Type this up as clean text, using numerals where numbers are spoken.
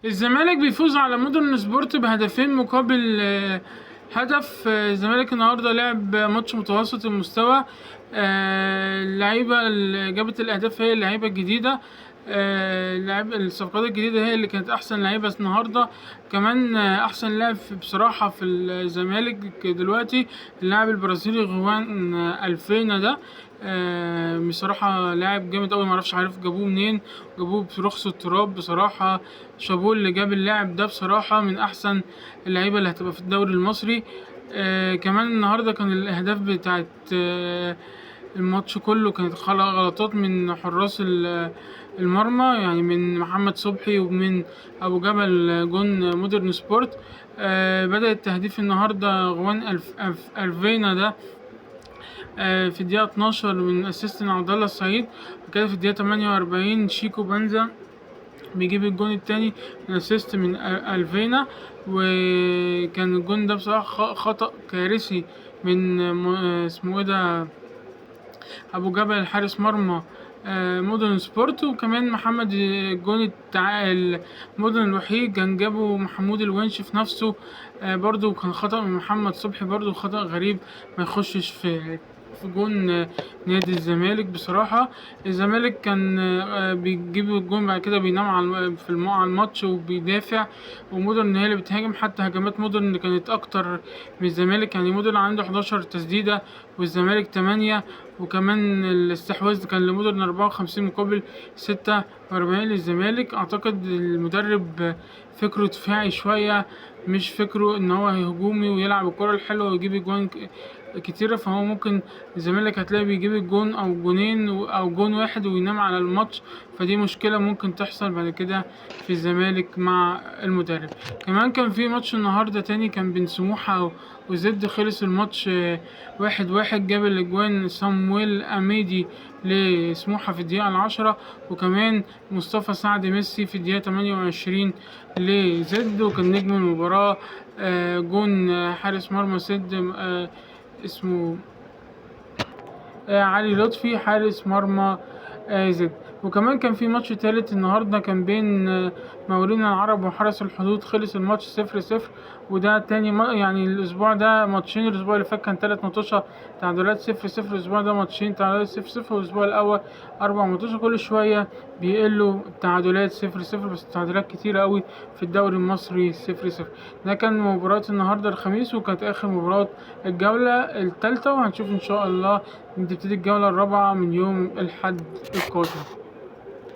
الزمالك بيفوز على مودرن سبورت بهدفين مقابل هدف. الزمالك النهارده لعب ماتش متوسط المستوى. اللعيبة اللي جابت الاهداف هي اللعيبة الجديدة، الصفقات الجديدة هي اللي كانت احسن لعيبة النهارده. كمان احسن لاعب بصراحة في الزمالك دلوقتي اللاعب البرازيلي غوان الفينا ده، بصراحة لاعب جامد قوي، معرفش عارف جابوه منين، جابوه برخص التراب بصراحة. شابوه اللي جاب اللاعب ده، بصراحة من احسن اللعيبة اللي هتبقى في الدوري المصري. كمان النهارده كان الاهداف بتاعت الماتش كله كانت غلطات من حراس المرمى، يعني من محمد صبحي ومن ابو جبل جون مودرن سبورت. بدأ التهديف النهارده غوان الفينا ده، في الدقيقة 12 من assist عبد الله السعيد. وكده في الدقيقة 48 شيكو بنزا بيجيب الجون التاني من assist من الفينا، وكان الجون ده بصراحة خطأ كارثي من اسمه ايه ده، ابو جبل حارس مرمى مودرن سبورت. وكمان محمد الجون مودرن الوحيد كان جابه محمود الونش في نفسه، برضو كان خطأ من محمد صبحي، برضو خطأ غريب ما يخشش في جون نادي الزمالك. بصراحة الزمالك كان بيجيب الجون بعد كده بينام على الماتش وبيدافع، ومودرن هي اللي بتهاجم. حتى هجمات مودرن كانت أكتر من الزمالك، يعني مودرن عنده 11 تسديدة والزمالك 8، وكمان الاستحواذ كان لمودرن 54 مقابل 46 للزمالك. أعتقد المدرب فكرة دفاعي شوية، مش فكرة إن هو هجومي ويلعب الكرة الحلوة ويجيب أجوان كتيرة، فهو ممكن الزمالك هتلاقي بيجيب الجون أو جونين أو جون واحد وينام على الماتش، فدي مشكلة ممكن تحصل بعد كده في الزمالك مع المدرب. كمان كان في ماتش النهاردة تاني كان بين سموحة وزد، خلص الماتش 1-1، جاب الأجوان صامويل أميدي لسموحة في الدقيقة 10، وكمان مصطفى سعد ميسي في الدقيقة 28 لزد. وكان نجم المباراة، جون حارس مرمى زد، اسمه علي لطفي حارس مرمى زد. وكمان كان في ماتش تالت النهارده كان بين مقاولين العرب وحرس الحدود، خلص الماتش 0-0، وده تاني يعني الاسبوع ده ماتشين، الاسبوع اللي فات كان 3 ماتشات تعادلات 0-0، الاسبوع ده ماتشين تعادلات 0-0، والاسبوع الاول 4 ماتشات. كل شوية بيقلوا التعادلات 0-0، بس التعادلات كتيرة قوي في الدوري المصري 0-0. ده كان مباراة النهارده الخميس، وكانت اخر مباراة الجولة الثالثة، وهنشوف ان شاء الله نبتدي الجولة الرابعة من يوم الأحد القادم.